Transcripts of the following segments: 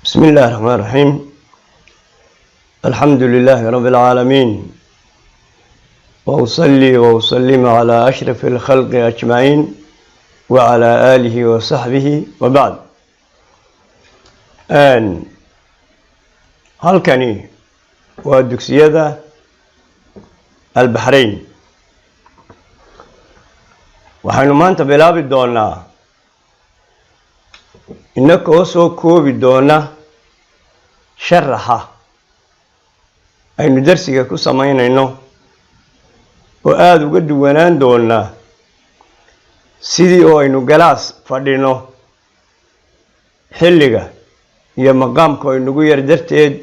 بسم الله الرحمن الرحيم، الحمد لله رب العالمين، وأصلي وأسلم على أشرف الخلق أجمعين وعلى آله وصحبه وبعد. Halkani waa dugsiyada Albaxrayn. Waxaynu maanta bilaabi doonaa, inakoo soo koobi doona sharaxa aynu darsiga ku samaynayno oo aada uga duwanaan doonaa sidii oo aynu galaas fadhino. Xilliga iyo maqaamku aynugu yar darteed,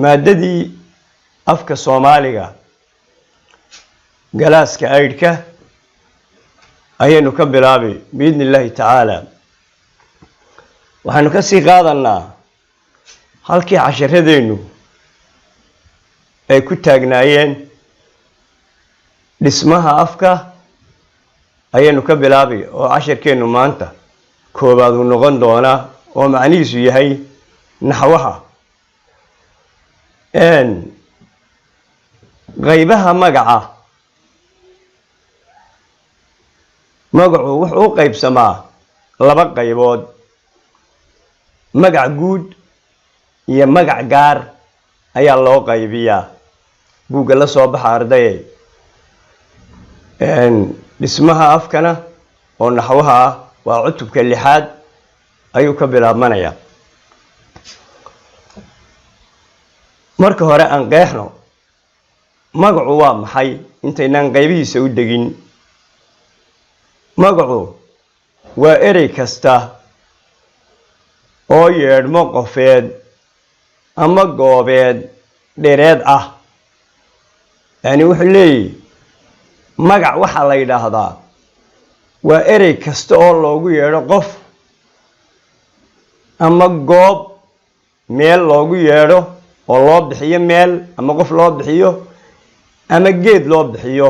maadadii afka Soomaaliga, galaaska 8-ka ayaynu ka bilaabay biidni illaahi tacaala. Waxaynu ka sii qaadanaa halkii casharadeennu ay ku taagnaayeen. Dhismaha afka ayaynu ka bilaabay, oo casharkeennu maanta koobaad uu noqon doonaa, oo macnihiisu yahay naxwaha. Qaybaha magaca. Magacu wuxuu u qaybsamaa laba qaybood: magac guud iyo magac gaar ayaa loo qaybiyaa. Buugga la soo baxa, ardayay. Dhismaha afkana oo naxwaha ah waa cutubka lixaad ayuu ka bilaabmanayaa. Marka hore aan qeexno magacu waa maxay, intaynaan qaybihiisa u degin. Magacu waa erey kasta oo yeedhmo qofeed ama goobeed dhereed ah. Yani wuxuu leeyahy, magac waxaa la yidhaahdaa waa erey kasta oo loogu yeedho qof ama goob, meel loogu yeedho oo loo bixiyo meel ama qof loo bixiyo ama geed loo bixiyo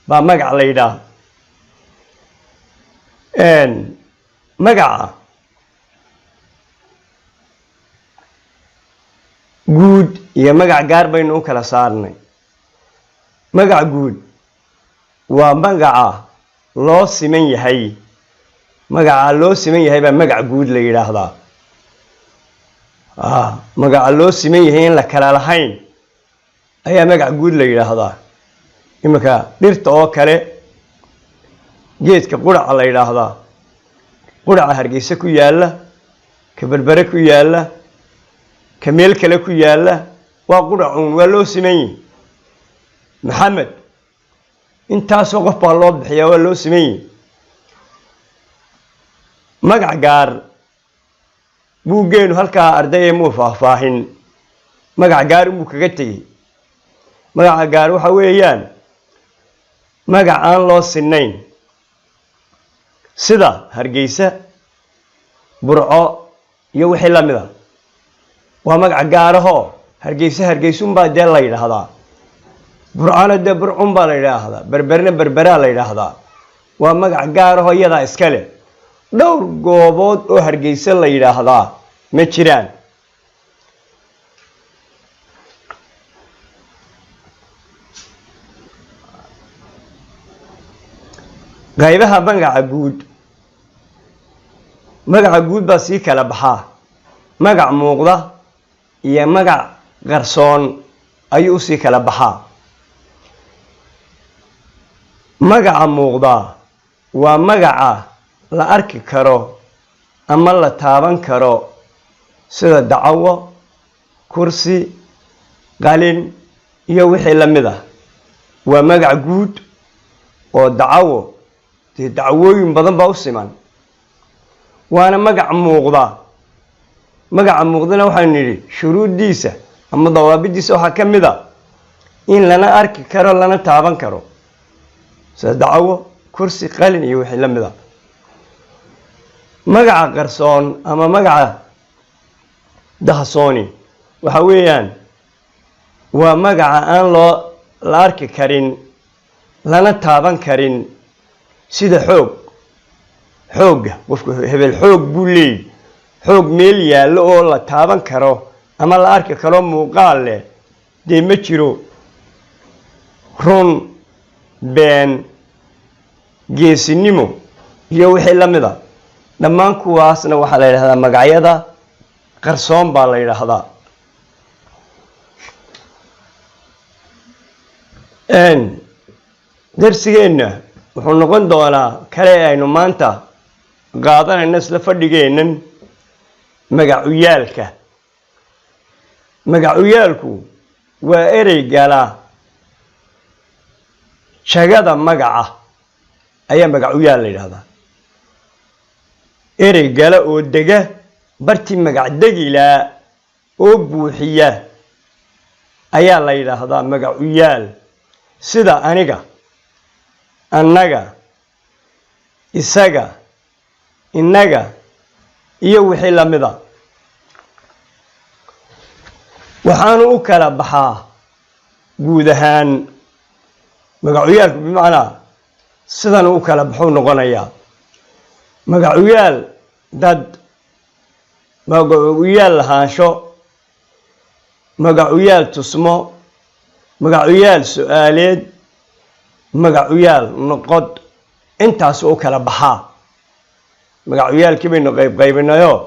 baa magac la yidhaah. Magaca guud iyo magac gaar baynu u kala saarnay. Magac guud waa magaca loo siman yahay. Magaca loo siman yahay baa magac guud la yidhaahdaa. Magaca loo siman yahay, in la kala lahayn, ayaa magac guud la yidhaahdaa. Iminka dhirta oo kale, geedka quraca la yidhaahdaa, quraca Hargeysa ku yaalla, ka Berbere ku yaalla, ka meel kale ku yaalla, waa quracuun, waa loo siman yihi. Maxamed, intaasoo qof baa loo bixiyaa, waa loo siman yihi. Magac gaar buuggeenu halkaa, ardayee, muu faahfaahin. Magac gaar unbuu kaga tegey. Magaca gaar waxa weeyaan magac aan loo sinayn, sida Hargeysa, Burco iyo wixii la mid a. Waa magac gaarahoo Hargeysa Hargeysunbaa dee la yidhaahdaa, Burcona dee Burcunbaa la yidhaahdaa, Berberna Berberaa la yidhaahdaa. Waa magac gaarahoo iyadaa iska leh. Dhowr goobood oo Hargeysa la yidhaahdaa ma jiraan. Qaybaha magaca guud. Magaca guud baa sii kala baxaa. Magac muuqda iyo magac qarsoon ayuu usii kala baxaa. Magaca muuqdaa waa magaca la arki karo ama la taaban karo, sida dacawo, kursi, qalin iyo wixii la mid ah. Waa magac guud oo dacawo dee dacwooyin badan baa u siman, waana magac muuqda. Magaca muuqdana waxaynu nidhi shuruuddiisa ama dawaabidiisa waxaa ka mid a in lana arki karo, lana taaban karo, sida dacawo, kursi, qalin iyo wixii la mid a. Magaca qarsoon ama magaca dahsooni waxa weeyaan waa magaca aan loo la arki karin, lana taaban karin, sida xoog. Xoogga qofku, hebel xoog buu leeyahy. Xoog meel yaallo oo la taaban karo ama la arki karo muuqaal leh dee ma jiro. Run, been, geesinimo iyo wixii la mid a, dhammaan kuwaasna waxaa la yidhahdaa magacyada qarsoon baa la yidhaahdaa. Darsigeenna wuxuu noqon doonaa kale aynu maanta qaadanayno isla fadhigeennan magacuyaalka. Magacuyaalku waa erey gala jagada magaca ayaa magacuyaal la yidhahdaa. Erey gala oo dega bartii magac degilaa oo buuxiya ayaa la yidhaahdaa magacuyaal, sida aniga, annaga, isaga, innaga iyo wixii lamida. Waxaanu u kala baxaa guud ahaan magacuyaalku, bimacnaa sidan u kala baxuu noqonayaa: magacuyaal dad, magacuyaal lahaansho, magacuyaal tusmo, magacuyaal su-aaleed, magacuyaal noqod. Intaas u kala baxaa. Magacuyaalkii baynu qaybqaybinayoo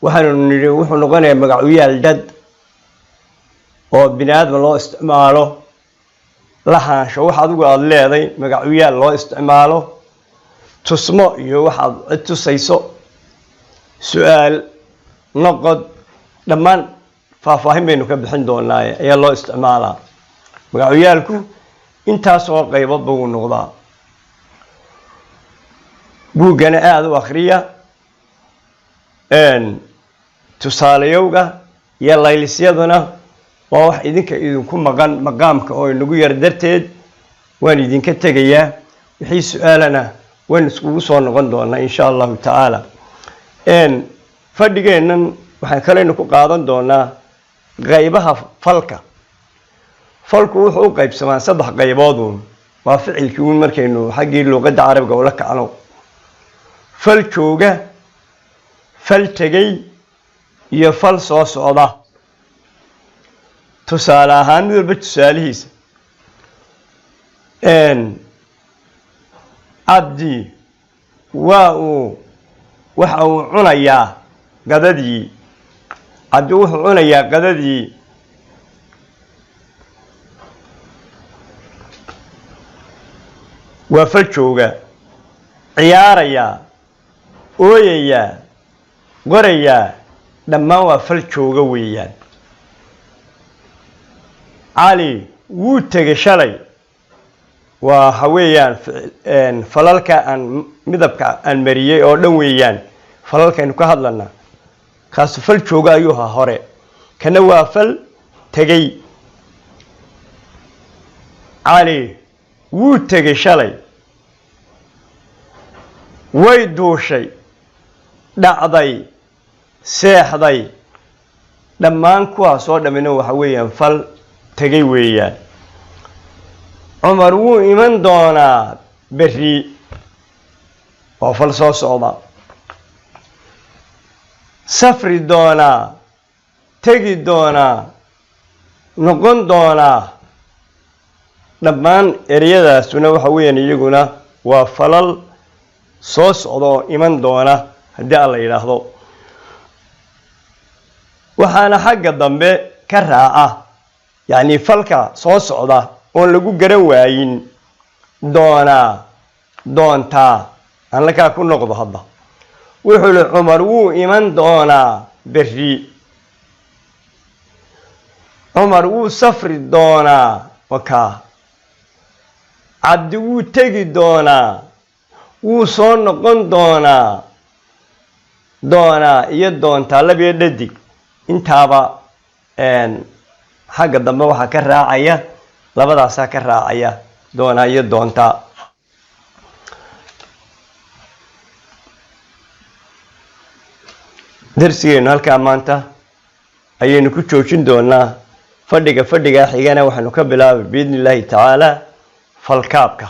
waxaanu nidhi wuxuu noqonayaa magacuyaal dad oo bini aadma loo isticmaalo, lahaansho, wax adigu aada leeday magacuyaal loo isticmaalo, tusmo iyo waxaad cid tusayso, su-aal, noqod. Dhammaan faahfaahin baynu ka bixin doonaaye ayaa loo isticmaalaa. Magacuyaalku intaasoo qaybood buu noqdaa. Buuggana aada u akhriya, tusaalayowga iyo laylisyaduna waa wax idinka idinku maqan. Maqaamka oo inagu yar darteed waan idinka tegayaa. Wixii su-aalana waan iskugu soo noqon doonaa, insha Allahu tacaala. Fadhigeennan waxaan kaleynu ku qaadan doonaa qaybaha falka. Falku wuxuu u qaybsamaa saddex qayboodun, waa ficilkii uun markaynu xaggii luuqadda Carabiga ula kacno: fal jooga, fal tegey iyo fal soo socda. Tusaale ahaan, mid walba tusaalihiisa. Cabdi waa uu waxa uu cunayaa qadadii. Cabdi wuxuu cunayaa qadadii. Waa fal jooga. Ciyaarayaa, ooyayaa, qorayaa, dhammaan waa fal jooga weeyaan. Cali wuu tegay shalay. Waa waxa weeyaan falalka aan midabka aan mariyey oo dhan weeyaan falalkaynu ka hadlanaa. Kaasu fal jooga ayuu ahaa hore, kana waa fal tegey. Cali wuu tegey shalay. Way duushay, dhacday, seexday, dhammaan kuwaas oo dhammina waxa weeyaan fal tegay weeyaan. Cumar wuu iman doonaa berri. Waa fal soo socda. Safri doonaa, tegi doonaa, noqon doonaa, dhammaan ereyadaasuna waxa weeyaan iyaguna waa falal soo socda oo iman doona haddii Alla yidhaahdo. Waxaana xagga dambe ka raaca, yacni falka soo socda oon lagu garan waayin, doonaa, doontaa. Aan lakaa ku noqdo hadda. Wuxuu li Cumar wuu iman doonaa berri. Cumar wuu safri doonaa. Wakaa. Cabdi wuu tegi doonaa, wuu soo noqon doonaa. Doonaa iyo doontaa, labiyo dhadig intaaba xagga dambe waxaa ka raacaya, labadaasaa ka raacaya, doonaa iyo doontaa. Darsigeennu halkaa maanta ayaynu ku joojin doonaa. Fadhiga fadhigaa xigana waxaynu ka bilaabay, biidni Illaahi tacaala, falkaabka.